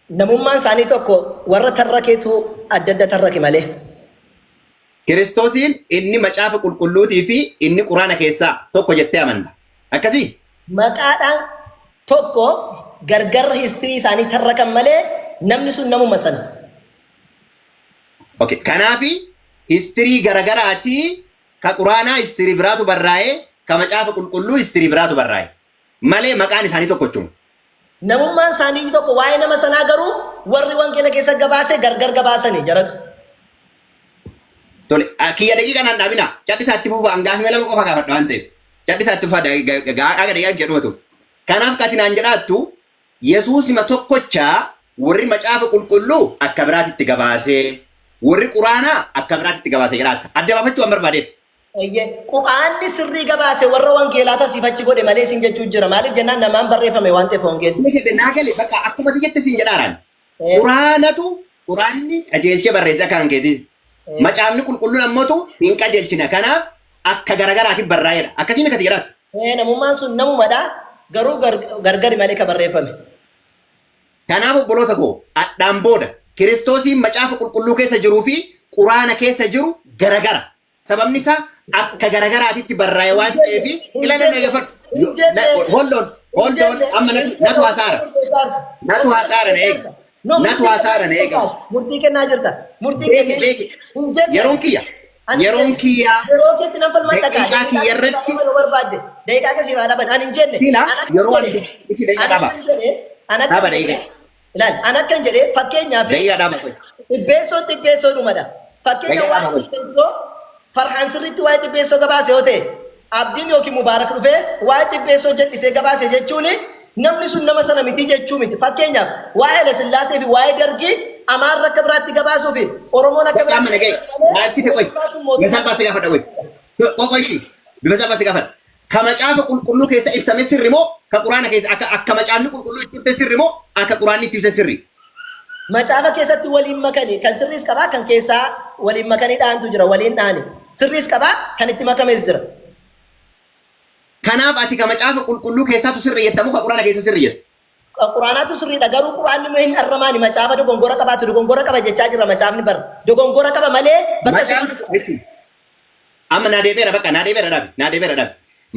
Namummaan isaanii tokko, warra tarrakeetu adda adda tarrake malee. Kiristoosiin inni macaafa qulqulluutii fi inni quraana keessaa tokko jettee amanta. Akkasii? Maqaadhaan tokko, gargar history isaanii tarrakan malee namni sun namuma sana. Okay. Kanaafi history garagaraatii, ka quraanaa history biraatu barraa'ee, ka macaafa qulqulluu history biraatu barraa'e. Malee maqaan isaanii tokkochuma. Namummaan isaanii tokko, waa'ee nama sanaa garuu warri wangeela keessa gabaase gargar gabaasanii jaratu. Tole, kiyya daqiiqa naan dhaabina. Cadhisaa itti fufa, hangaafime lama qofa gaafadha waan ta'eef. Cadhisaa itti fufa haga daqiiqaan kiyya dhumatuuf. Kanaaf kati naan jedhaattu, Yesuusima tokkochaa warri macaafa qulqulluu akka biraatitti gabaasee, warri quraanaa akka biraatitti gabaasee jedhaatta. Adda baafachuu waan barbaadeef. Eeyyee, quraanni sirrii gabaase warra wangeelaa tasiifachi godhe malee sin jechuu jira. Maaliif jennaan namaan barreeffame waan ta'eef wangeelli. Inni jedhe naa gale, bakka akkuma ati jette siin jedhaaraan. Quraanatu, quraanni qajeelchee barreesse akka kan keetiiti. Macaafni qulqulluun ammootu hin qajeelchine. Kanaaf akka garagaraatiif barraa'eedha. Akkasiin akkati jedhaatu. Namummaan sun namumadha, garuu gargari malee ka barreeffame. Kanaaf obboloota koo, adhaan booda Kiristoosiin macaafa qulqulluu keessa jiruu fi quraana keessa jiru garagara. Sababni isaa akka garagaraatitti barraa'e waan ta'eef ilala dhaggeeffadhu. Hold on, hold on, amma natu hasaara. Natu hasaara, na eega. Natu hasaara, na eega. Murtii kennaa jirta. Murtii Beeki, kennee. beeki. Hin jenne. Yeroon kiyya. Ani Yeroon jenne. kiyya. Yeroo keetti nan falmadha. Daqiiqaa kiyya irratti. Barbaadde. Daqiiqaa keessi haa dhaban. Ani hin jenne. Sila Ani akkan yeroo jedhe. ani isi daqiiqaa Ani dhaba. akkan jedhe. Ani akkan Dhaba jedhe. daqiiqaa. Ilaali. Ani akkan jedhe, fakkeenyaaf Daqiiqaa dhaba. xibbeessoon xibbeessoo dhumadha. Fakkeenya Daqiiqaa waa'ee dhaba. xibbeessoo Farhaan sirriitti waa'ee xibbeessoo gabaase yoo ta'e, Abdiin yookiin Mubaarak dhufee waa'ee xibbeessoo jal'isee gabaase jechuun namni sun nama sana miti jechuu miti. Fakkeenyaaf waa'ee Haile Sillaasee fi waa'ee Dargii Amaarri akka biraatti gabaasuu fi Oromoon akka Bakka amma biraatti naga'e. Naa ibsite qoy. Bifa salphaa si gaafadha qoy. Qoqo ishii. Bifa salphaa si gaafadha. Ka macaafa qulqulluu keessa ibsame sirri moo ka quraana keessa, akka macaafni qulqulluu itti ibse sirri moo akka quraanni itti ibse sirri? Macaafa keessatti waliin makanii kan sirriis qabaa, kan keessaa waliin makanii dhaantu jira, waliin dhaani. Sirriis qabaa, kan itti makames jira. Kanaaf ati ka macaafa qulqulluu keessaatu sirri jetta moo ka quraana keessa sirri jetta? Quraanaatu sirriidha, garuu quraanni immoo hin dharramaani macaafa dogongora qabaatu dogongora qaba jechaa jira. Macaafni bara dogongora qaba malee bakka sirriis qaba. Macaafni amma naa deebi'eera, bakka naa deebi'eera, dhaabi, naa deebi'eera, dhaabi.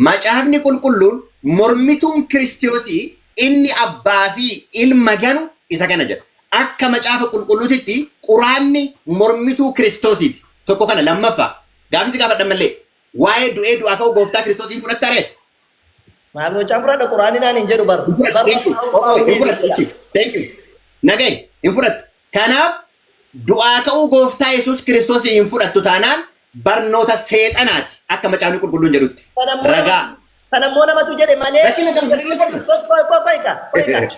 Macaafni qulqulluun mormituun Kiristoosii inni abbaa fi ilma ganu isa kana jedha. Akka macaafa qulqulluutitti quraanni mormituu Kiristoosiiti. Tokko kana. Lammaffaa gaafii si gaafadhan malee, waa'ee du'ee du'aa ka'uu gooftaa Kiristoosiin fudhattaa ree? Maal gochaan fudhadha? Quraanni naan hin jedhu bar. Hin fudhattu. Thank you. Oh, hin fudhattu. Thank you. Nagayi, hin fudhattu. Kanaaf du'aa ka'uu gooftaa Yesuus Kiristoos hin fudhattu taanaan barnoota seexanaati akka macaafni qulqulluun jedhutti. Ragaa. Kanammoo namatu jedhe malee. Rakkina kan godhe fudhatu. Kiristoos qoy qoy qoy qoy qoy.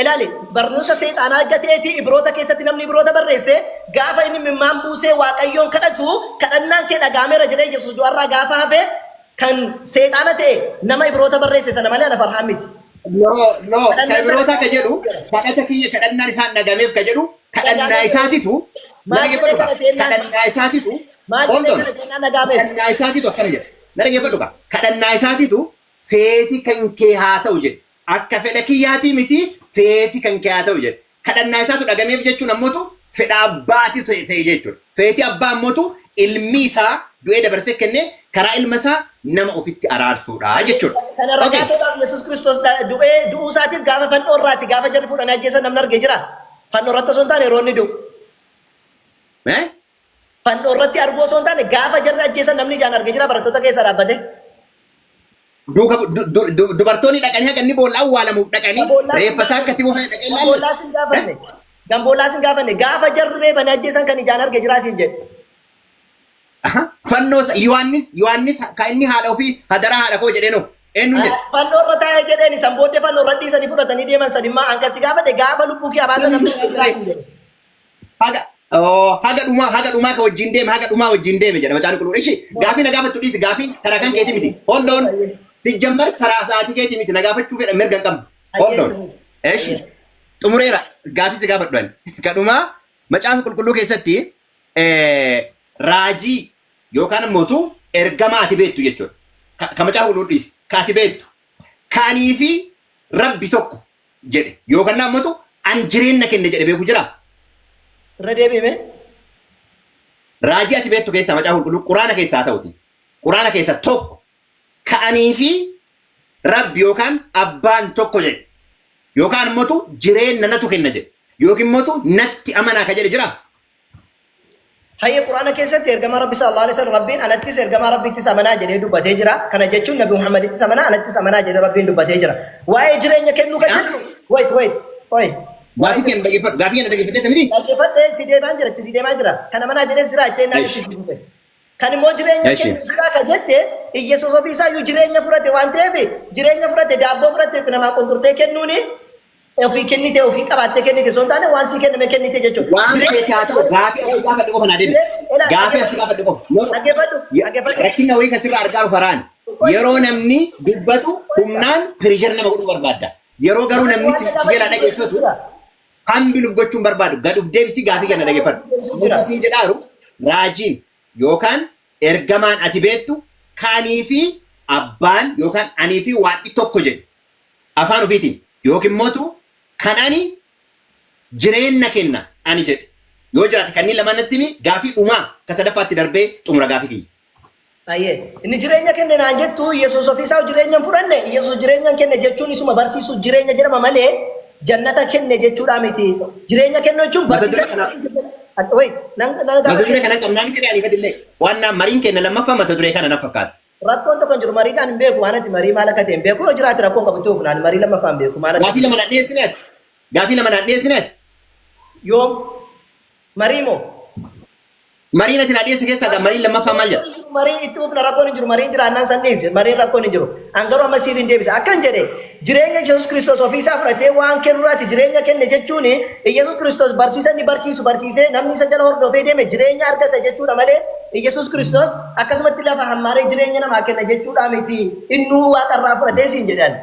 Ilaali, barnoota seexanaa argateeti Ibroota keessatti namni Ibroota barreesse gaafa inni mimmaan buusee Waaqayyoon kadhatu, kadhannaan kee dhagaameera jedhee, Yesuus du'arraa gaafa hafe kan seexaana ta'e nama Ibroota barreesse sana malee ana Farhaan miti. No, no, ka Ibroota ka jedhu kadhata kiyya kadhannaan isaan dhagameef ka jedhu kadhannaa isaatitu na Maal jedhee dhaggeeffadhu ka kadhatee jennaan? Kadhannaa isaatitu. Maal Hold jedhee on. kadhatee dhagaameef? Kadhannaa isaatitu akkana jedha. Na dhaggeeffadhu ka. Kadhannaa isaatitu feeti kan kee haa ta'u jedhe. Akka fedha kiyyaatii miti, feeti kan kee haa ta'u jedhe. Kadhannaa isaatu dhagameef jechuun ammootu fedha abbaati ta'e jechuudha. Feeti abbaa ammootu ilmi isaa du'ee dabarsee kennee karaa ilma isaa nama ofitti araarsuudha jechuudha. Kana ragaa ta'uudhaaf Yesuus Kiristoos du'ee, du'uu isaatiif gaafa fannoo irraati gaafa jarri fuudhanii ajjeesan namni argee jira. Fannoo irratti osoo hin taane yeroo inni du'u. Eh? Fannoo irratti arguu osoo hin taane gaafa jarri ajjeesan namni ijaan argee jira barattoota keessa dhaabbate. Duuka dubartoonni dhaqanii haga inni boolla awwaalamuuf dhaqanii reeffa isaa akka itti buufame dhaqee ilaalle. Gamboolaa sin gaafanne. Gamboolaa sin gaafanne, gaafa jarri reebanii ajjeesan kan ijaan arge jira siin jedhe. Aha. Fannoo Yohaannis kan inni haadha ofii hadaraa haadha koo jedhee noo eenyuun jedhe? Fannoo irra taa'ee jedheen, isan booddee fannoo irra dhiisanii fudhatanii deeman san immoo hanqasi gaafadhe, gaafa lubbuu kee abaasan namni arge jira siin jedhe. Haga oh, haga dhumaa ka wajjin deeme, haga dhumaa wajjin deeme jedha macaan qulqulluun. Ishi gaafii na gaafattu dhiisi, gaafii karaa kan keeti miti. Hold on. Sijjammar saraa sa'aatii keeti miti, na gaafachuu fedha mirga hin qabdu. Hold on. Eshi xumureera, gaafii si gaafadhu ani. Kadhumaa, macaafa qulqulluu keessatti raajii yookaan ammootu ergamaa ati beektu jechuudha. Ka macaafa qulqulluu dhiisi. Ka ati beektu. Kaanii fi rabbi tokko jedhe yookaan ammootu An jireenya kenne jedhe beeku jira? Irra deebi'ime. Raajii ati beektu keessaa, Macaafa Qulqulluu, Quraana keessaa haa ta'uti. Quraana keessa tokko ka'anii fi Rabbi yookaan abbaan tokko jedhe. Yookaan immoo jireenya natu kenna jedhe. Yookiin immoo natti amanaa ka jedhe jira? Hayyee, Quraana keessatti ergamaa Rabbi sallallahu alaihi wasallam Rabbiin anattis ergamaa Rabbiittis amanaa jedhee dubbatee jira. Kana jechuun Nabi Muhammadittis amanaa, anattis amanaa jedhee Rabbiin dubbatee jira. Waa'ee jireenya kennuu kan jedhu, wait, wait, wait. Gaafii kenna dhaggeeffadhu. Gaafii kenna dhaggeeffattee miti? Dhaggeeffadhee si deemaa jira, itti si deemaa jira. Kana manaa jedhees jira itti ennaa itti si dhufe. Kan immoo jireenya kennu jira ka jette, Iyyasuus ofii isaa iyyuu jireenya fudhate waan ta'eef, jireenya fudhate, daabboo fudhate namaa qunxurtee kennuuni ofii kennite, ofii qabaattee kennite osoo hin taane waan sii kenname kennite jechuudha. Waan feete haa ta'u, gaafii asii gaafadhu qofa naa deebisi. Gaafii asii gaafadhu qofa. No. Dhaggeeffadhu, dhaggeeffadhu. Rakkina wayii kasirraa argaa dhufaraan. Yeroo namni dubbatu humnaan pressure nama godhuu barbaadda. Yeroo garuu namni si jalaa dhaggeeffatu kan biluuf gochuun barbaadu gad uf deebisi, gaafii kana dhaggeeffadhu. Wanti siin jedhaaru, raajiin yookaan ergamaan ati beektu kaanii fi abbaan yookaan anii fi waaqni tokko jedhe afaan ofiitiin, yookiin mootu kan ani jireenya kenna ani jedhe yoo jiraate, kanneen lamaan natti himi. Gaafii dhumaa ka sadaffaatti darbee xumura gaafii kiyya. Ayyee. Inni jireenya kenne naan jettu, Yesuus ofiisaa jireenya hin fudhanne. Yesuus jireenya hin kenne jechuun isuma barsiisu jireenya jedhama malee jannata kenne jechuudha miti. Jireenya kennu jechuun Mata duree barsiisa. kana Wait, nan nan mata duree kana qabnaa miti ariifadillee waan naan mariin kenna lammaffaa mata duree kana na fakkaata. Rakkoon tokko hin jiru. Mariidhaan hin beeku, waan ati marii maal akka ta'e hin beeku. Yoo jiraate rakkoon qabu, itti fufnaan marii lammaffaa hin beeku maal akka Gaafii lama naan dhiyeessineet. Gaafii lama naan dhiyeessineet. Yoom marii moo? Mariin ati naa dhiyeesse keessaa mariin lammaffaa maal jedha? Marii itti fufna, rakkoon hin jiru. Mariin jiraannaan san dhiise, mariin rakkoon hin jiru. An garuu amma siif hin deebisa. Akkan jedhe, jireenya Yesuus Kiristoos ofiisaa fudhatee waan kennurraati jireenya kenne jechuun Yesuus Kiristoos barsiisa inni barsiisu barsiisee namni isa jala hordofee deeme jireenya argata jechuudha malee Yesuus Kiristoos akkasumatti lafa hammaaree jireenya namaa kenna jechuudha miti. Innuu waaqarraa fudhatee siin jedhan.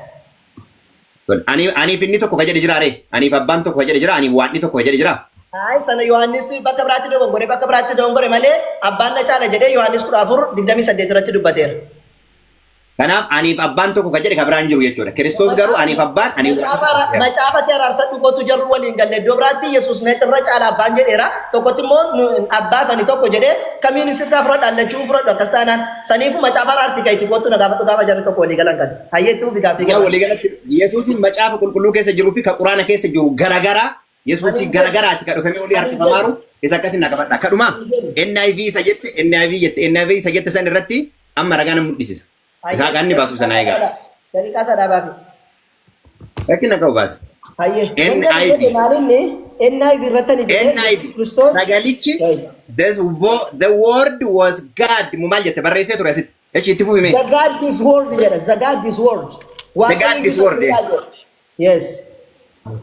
Aniif inni tokko ka jedhe jira ree? Aniif abbaan tokko ka jedhe jira? Aniif waaqni tokko ka jedhe jira? Ay, sana Yohaannis bakka biraatti dogongore, bakka biraatti dogongore malee abbaan na caala jedhee Yohaannis 14:28 irratti dubbateera. Kanaaf aniif abbaan tokko ka jedhe ka biraan jiru jechuudha. Kiristoos garuu aniif abbaan, aniif waaqni tokko jedheera. Macaafa kee araarsadhu kootu, jarru waliin galle. Iddoo biraatti Yesuus na irra caala abbaan jedheera. Tokkotti immoo abbaa fi ani tokko jedhee, kamiin sirraa fudhadha? Lachuu fudhadhu akkas taanaan. Saniifuu macaafa araarsi kan itti kootu na gaafadhu gaafa jarri tokko walii galan kan. Hayyeettuu fi gaaffii Yaa gaafadhu. waliigalatti Yesuusin macaafa qulqulluu keessa jiruu fi ka Quraana keessa jiru garagaraa, Yesuusii garagaraati ka dhufamee olii harkifamaaru isa akkasin na qabadha. Kadhuma NIV isa jette, NIV jette, NIV isa jette san irratti amma ragaa na mul'isisa. Isaa kan inni baasu sana eegaa. Daqiiqaa isaa dhaabaafi. Rakkina qabu baasi. Hayyee. NIV. Maalinni NIV irratti ani jedhee NIV. Kiristoos. Sagalichi the word was God mu maal jette barreessee ture asitti. Echi itti fufi mee. The God is word jedha. The God is word. The God is word, eh. Yes.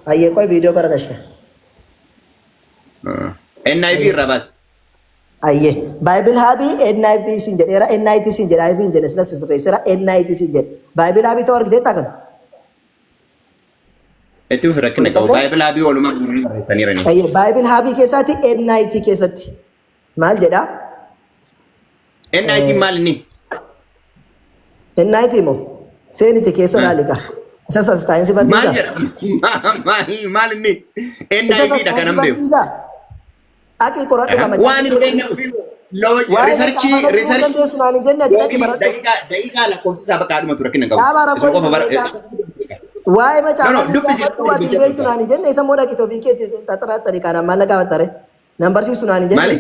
Hayyee, qoy, viidiyoo gara gasha. NIV irraa baasi. Hayyee. Bible Hub NIV sin jedheera. NIT sin jedha. IV hin jedhe, silas sirreesseera. NIT sin jedhe. Bible Hub ta'uu argiteettaa kana? Itti fufi, rakkina qabu. Bible Hub walumaa guuranii barreessaniirani. Hayyee. Bible Hub keessaatti NIT keessatti maal jedha? NIT maal inni? NIT moo? Seeniti keessa laali ka. Isa saayinsii Maal barsiisaa? jedha? Maal inni? Isa NIV dha kanan beeku. barsiisaa? Aqii qoradhu qaba. Waan hin beekne ofii research research Dandeessu naan hin jenne, ati dhaqi baradhu. Daqiiqaa lakkoofsisaa bakka aduma ture rakkina qabu. Dhaabaa Isuma rakkoon qofa bara. Waa'ee No, no, macaafa dubbisi. gaafadhu, ati hin beektu naan hin jenne. Isa immoo dhaqi ofii keetti xaxaraxxani kanaan maal na gaafattare? Nan barsiisu naan hin jenne. Maali?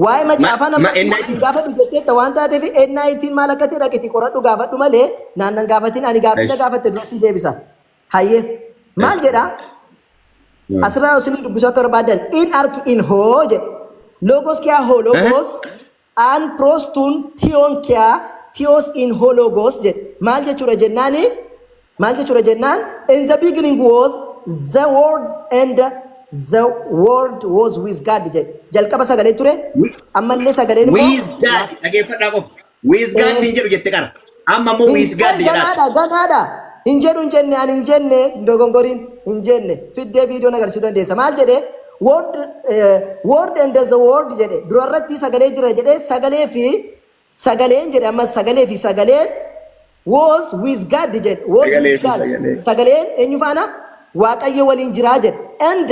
Waa'ee macaafaa nan barsiisu NIT? gaafadhu jetteetta waan taateef, NIT maal akka ta'e dhaqiti qoradhu gaafadhu malee naan nan gaafatin. Ani gaaffii na gaafatte dura sii deebisa. Hayyee, maal jedhaa? Asirraa isinii dubbisuu akka barbaadan, in archi in ho jedhe. Logos kia ho logos an pros tun theon kia theos in ho logos jedhe. Maal jechuudha jennaani? Maal jechuudha jennaan, in the beginning was the word and the word was with God jedhe. Jalqaba sagalee ture. Ammallee sagaleen immoo With God dhageeffadhaa qofa. With God hin jedhu jette qara. Amma immoo with God jedhaa. Ganaadha, ganaadha. Hin jedhu hin jenne, ani hin jenne, hin dogongoriin, hin jenne. Fiddee viidiyoon agarsiisuu dandeessa. Maal jedhe? Word, word and the word jedhe. Durarratti sagalee jira jedhe, sagalee fi sagaleen jedhe, ammas sagalee fi sagaleen was with God jedhe. Was Sagalee with fi God. sagalee. Sagaleen eenyu faana? Waaqayyo waliin jiraa jedhe. And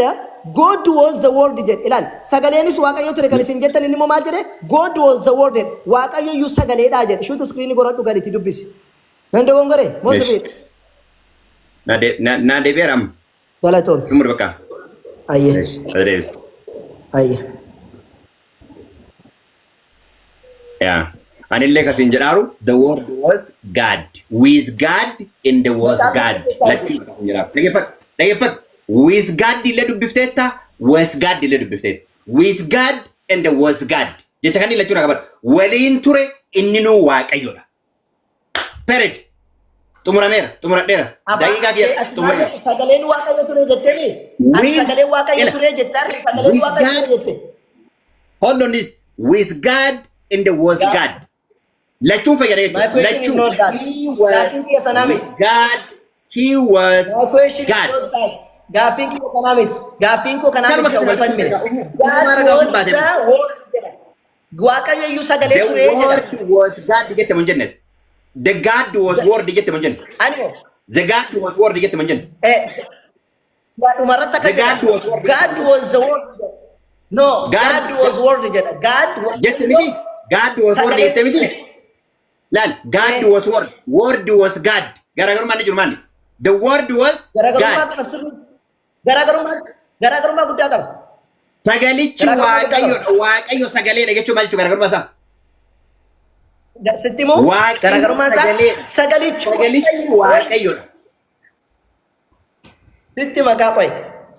God was the word jedhe. Ilaal, sagaleenis Waaqayyo ture kan isin jettan, inni immoo maal jedhe? God was the word jedhe. Waaqayyo iyyuu sagaleedhaa jedhe. Shoot screen godhadhu, galitti dubbisi. Nan dogongore moo sirriidha? Naa deebi'eera amma. Galatoon. Xumur bakka. Ayyee. Eesh, deebisa. Ayyee. Yeah. Anillee kasiin jedhaaru, the word was God. With God and the was God. Lachuu kasiin jedhaaru. Dhaggeeffadhu. Dhaggeeffadhu. With God illee dubbifteetta. Was God illee dubbifteetta. With God and the was God. Jecha kan lachuu na qabadhu. Waliin ture, inni nuu Waaqayyoodha. Period. Xumurameera. Xumuradheera. Daqiiqaa kiyya xumureera. Sagaleen Waaqayyo ture jetteemi? Ati sagaleen Waaqayyo ture jette, sagaleen With Waaqayyo God ture jette. Hold on this. With God and the was God. God. Lachuun fayyada My jechuudha. question is Lachuu. not that. He was Gaaffiin kiyya sanaa with miti. God. He was My question is God. not that. Gaaffiin kiyya kanaa miti. Gaaffiin koo kanaa Kanuma miti, kan wal falmine. Ufumaa ragaa God ofiin was baate. the word jedha. Waaqayyo iyyuu sagalee The ture jedha. word was God jette mun jenne. The God was word jette mun jenne. Ani The God was word jette mun jenne. Dhumarratti akka The God was word. God was the word jedha. No, God God was word jedha. God was Jette miti. God was word Sagalee jette miti. Laal, God Eh. was word. Word was God. Garaagarummaan ni jiru maali? The word was Garaagarummaa God. qaba sirrii. Garaagarummaa guddaa qaba. Sagalichi Garaagarummaa guddaa qaba. Waaqayyoodha. Waaqayyo sagaleedha jechuun maal jechuudha garaagarummaa isaa? Sitti immoo Waaqayyo garaagarummaan isaa sagaleedha. sagalichi Sagalichi Waaqayyoodha. Sitti maqaa qoy.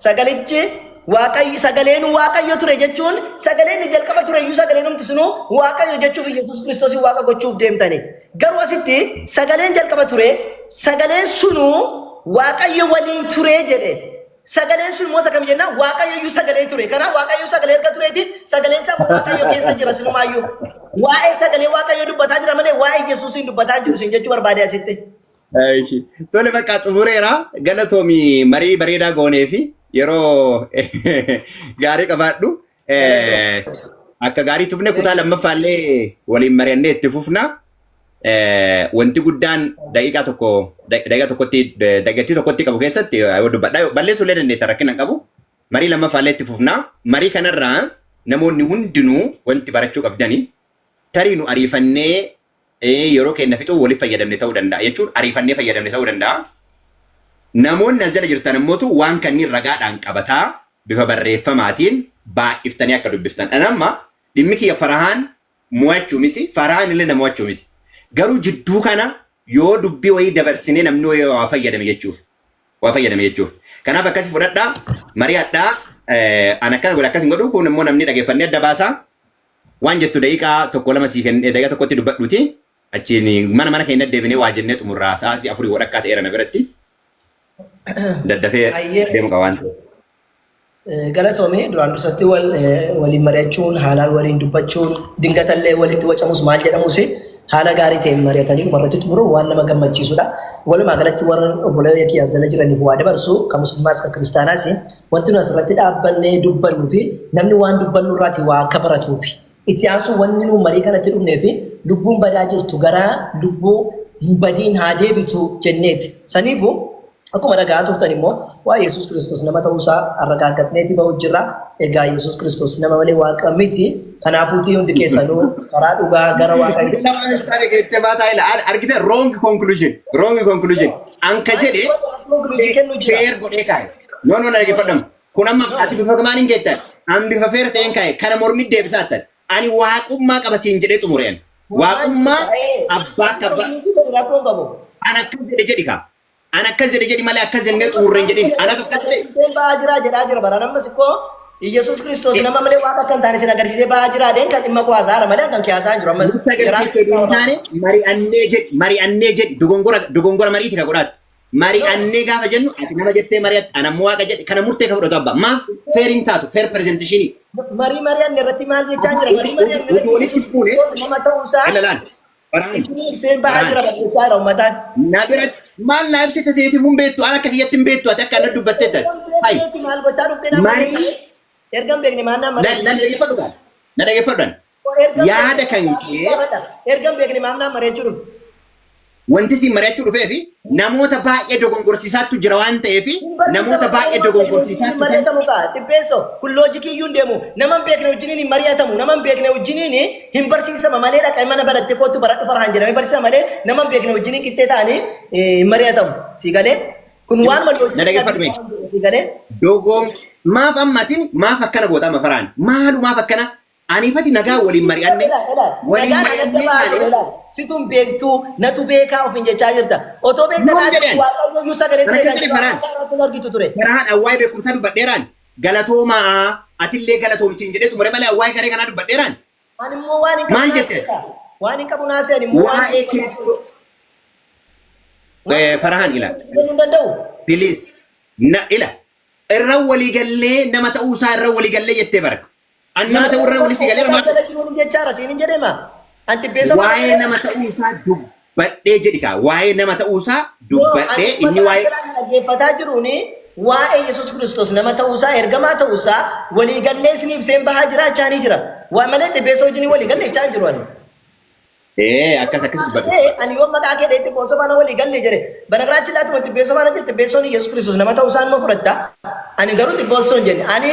Sagalichi Waaqayyo, sagaleen Waaqayyo ture jechuun, sagaleen inni jalqaba ture iyyuu, sagaleen humti sunuu Waaqayyo jechuuf, Yesuus Kiristoosii Waaqa gochuuf deemtani. Garuu asitti sagaleen jalqaba ture, sagaleen sunuu Waaqayyo waliin ture jedhe. Sagaleen sun immoo isa kam jennaan, Waaqayyo iyyuu sagalee ture. Kanaaf Waaqayyo sagalee erga tureeti, sagaleen isaa Waaqayyo keessa jira sinumaayyuu. Waa'ee sagalee Waaqayyo dubbataa jira malee waa'ee Yesuusiin dubbataa jiru sin jechuu barbaade asitti. Aishi. Tole, bakka xumureera. Galatoomii, marii bareedaa goonee fi yeroo gaarii qabaadhu. Akka gaarii tufne, kutaa lammaffaallee waliin mari'annee itti fufna. Wanti guddaan daqiiqaa tokkotti, daqiiqattii tokkotti qabu keessatti yoo dubbadha. Balleessuu illee dandeetta, rakkina hin qabu. Marii lammaffaallee itti fufna. Marii kanarraa namoonni hundinuu wanti barachuu qabdani, tarii nu ariifannee yeroo keenya fixuu waliif fayyadamne ta'uu danda'a jechuun, ariifannee fayyadamne ta'uu danda'a. Namoonni as jala jirtan ammootu waan kanneen ragaadhaan qabataa bifa barreeffamaatiin baay'iftanii akka dubbiftan. Ani amma dhimmi kiyya Farahaan mo'achuu miti, Farahaan illee na mo'achuu miti. Garuu jidduu kana yoo dubbii wayii dabarsinee namni wayii waa fayyadame jechuuf. Waa fayyadame jechuuf. Kanaaf akkasi fudhadhaa, mari'adhaa, an akkana godhe, akkas hin godhu, kun immoo namni dhageeffannee adda baasaa. Waan jettu daqiiqaa tokko lama sii kennee, daqiiqaa tokkotti dubbadhuuti. Achiin mana mana keenya deebinee waa jennee xumurraa, sa'aatii 4:15 ta'eera na biratti. Daddafee Ayyee. deemu qaba waan ta'eef. Galatoomii, duraan dursatti waliin mari'achuun, haalaan waliin dubbachuun, dingatallee walitti wacamus maal jedhamus, haala gaarii ta'een mari'atanii dhumarratti xumuruun waan nama gammachiisudha. Walumaa galatti warra obboleeyyan kiyya jala jiraniif waa dabarsu, kan musliimaas kan kiristaanaas, wanti nu asirratti dhaabbannee dubbannuu fi namni waan dubbannu irraati waa akka baratuufi. Itti aansuun wanni nu marii kanatti dhufnee fi lubbuun badaa jirtu gara lubbuu hin badiin haa deebitu jenneeti. Saniifuu akkuma dhaga'aa turtan immoo waa'ee Yesuus Kiristoos nama ta'uusaa arragaaggatneeti ba'u jirra. Egaa Yesuus Kiristoos nama malee Waaqa miti. Kanaafuutii hundi keessanuu karaa dhugaa gara Waaqayyoo. Nama taane geettee baataa ila argite, wrong conclusion, wrong conclusion. Anka jedhe Kennu jira. fair godhee kaa'e. No, no, na dhaggeeffadhamu. Kun amma ati bifa maaliin geettan? An bifa fair ta'een kaa'e. Kana mormi deebisaa jettan. Ani waaqummaa qaba siin jedhee xumureen. Waaqummaa abbaa akka abbaa. Rakkoon qabu. An akkas jedhe jedhi kaa. An akkas jedhe jedhi malee akkas jennee xumurreen jedhin. An akkas jedhe. Ba'aa jira jedhaa jira bara nammas ikkoo Yesuus Kiristoos nama malee Waaqa akka hin taane sin agarsiisee ba'aa jira deen kan dhimma koo haasa'aara malee kan kee haasa'aa jiru ammas. Nutti agarsiifte hin taane, mari'annee jedhi, mari'annee jedhi, dogongora dogongora mariiti ka godhaatu. Mari'annee gaafa jennu, ati nama jettee mari'atte, ana ammoo Waaqa jedhe, kana murtee ka fudhatu abbaa. Maaf fair hin taatu, fair presentation? Marii mari'anne irratti maal jechaa jira? Marii mari'anne Utuu walitti irratti fuune nama ta'uusaa ila laal. Farhaan. isinii ibseen ba'aa jira barreessaa jira uummataan. Na biratti maal na ibsite ta'eetiif hin beektu, an akka kiyyatti hin beektu, ati akka na dubbattee ta'e. Hai, Maal gochaa dhuftee naa marii erga hin beekne maal naa na marii? na dhaggeeffadhu gaal. Na dhaggeeffadhu. Yaada kan kee Erga hin beekne maal naa mari'achuu dhufte? Wanti siin mari'achuu dhufee fi namoota baay'ee dogongorsiisaattu jira waan ta'eef namoota baay'ee dogongorsiisaattu san Mari'atamu kaa xibbeesso kun loojikii iyyuu hin deemu. Nama hin beekne wajjiniin hin mari'atamu. Nama hin beekne wajjiniin hin barsiisama malee dhaqee mana baratte kootu baradhu farhaan jedhamee barsiisama malee nama hin beekne wajjiniin qixxee ta'anii hin mari'atamu. Sii galee? Kun waanuma Na loojikii dhaggeeffadhu mee. sii galee? Dogoon maaf ammatiin maaf akkana goota amma faraan maalu maaf akkana aniifati nagaa waliin mari'anne waliin Nagaan adda mari'annee baasuu taane ilaali. Situn beektuu natu beekaa ofiin jechaa jirta. Otoo beekta Yoom taate jedhan? Waaqayyo iyyuu sagalee Kana ture keessa kan faraan. irratti argitu ture. Faraan awwaa'ee beekumsaa dubbadheeraan galatoomaa atillee galatoomsiin jedhee xumure malee awwaa'ee garee kanaa dubbadheeraan. Ani immoo waan hin qabu Maal jette? Waan hin qabu naasee ani immoo waan Waa'ee Kiristoo Farahaan ila. Kennuu hin danda'u. Please na ila irra walii gallee nama ta'uusaa irra walii gallee jettee bara. An nama ta'uu irra walii si galeera maal? Jiruun jechaara siin hin jedheema. Anti beesoo Waa'ee nama ta'uusaa dubbadhee jedhi kaa. Waa'ee nama ta'uusaa dubbadhee inni waa'ee dhaggeeffataa jiruuni waa'ee Yesuus Kiristoos nama ta'uusaa ergamaa ta'uusaa waliigallee isin ibseen bahaa jiraachaa ni jira. Waa malee xibbeessa wajjin waliigallee jechaa hin jiru ani. Ee, akkas akkas dubbadhu. Ani yoo maqaa kee dheetti boosoo faana walii galle jedhe. Banagaraachi laatuma xibbeessoo faana jette xibbeessoon Yesuus Kiristoos nama ta'uusaa immoo fudhatta. Ani garuu xibbeessoo hin jenne. Ani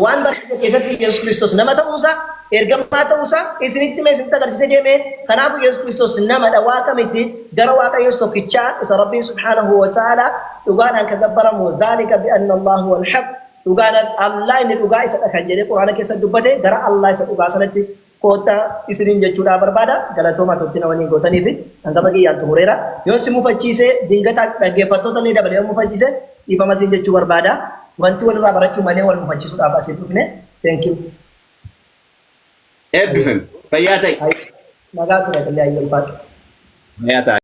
waan barsiise keessatti Yesuus Kiristoos nama ta'uusaa ergamaa ta'uusaa isinitti mee isinitti agarsiisee deeme. Kanaafuu Yesuus Kiristoos namadha waaqa miti gara waaqa Yesuus tokkichaa isa Rabbiin subhaanahu wa ta'ala dhugaadhaan kan gabbaramu dhaalika bi anna Allahu wal haq dhugaadhaan Allah inni dhugaa isadha kan jedhee Quraana keessatti dubbate gara Allah isa dhugaa sanatti koottaa isiniin jechuudhaa barbaada. Galatoomaa turtii na waliin gootanii fi hangafa kiyyaan xumureera. Yoon si mufachiise dingata dhaggeeffattoota illee dabalee yoon mufachiise dhiifama siin jechuu barbaada. Wanti walirraa barachuu malee wal mufachiisuudhaaf asiin dhufne. Thank you. Eebbifami. Fayyaa ta'i. Nagaa ture illee ayyee ulfaadhu. Fayyaa ta'i.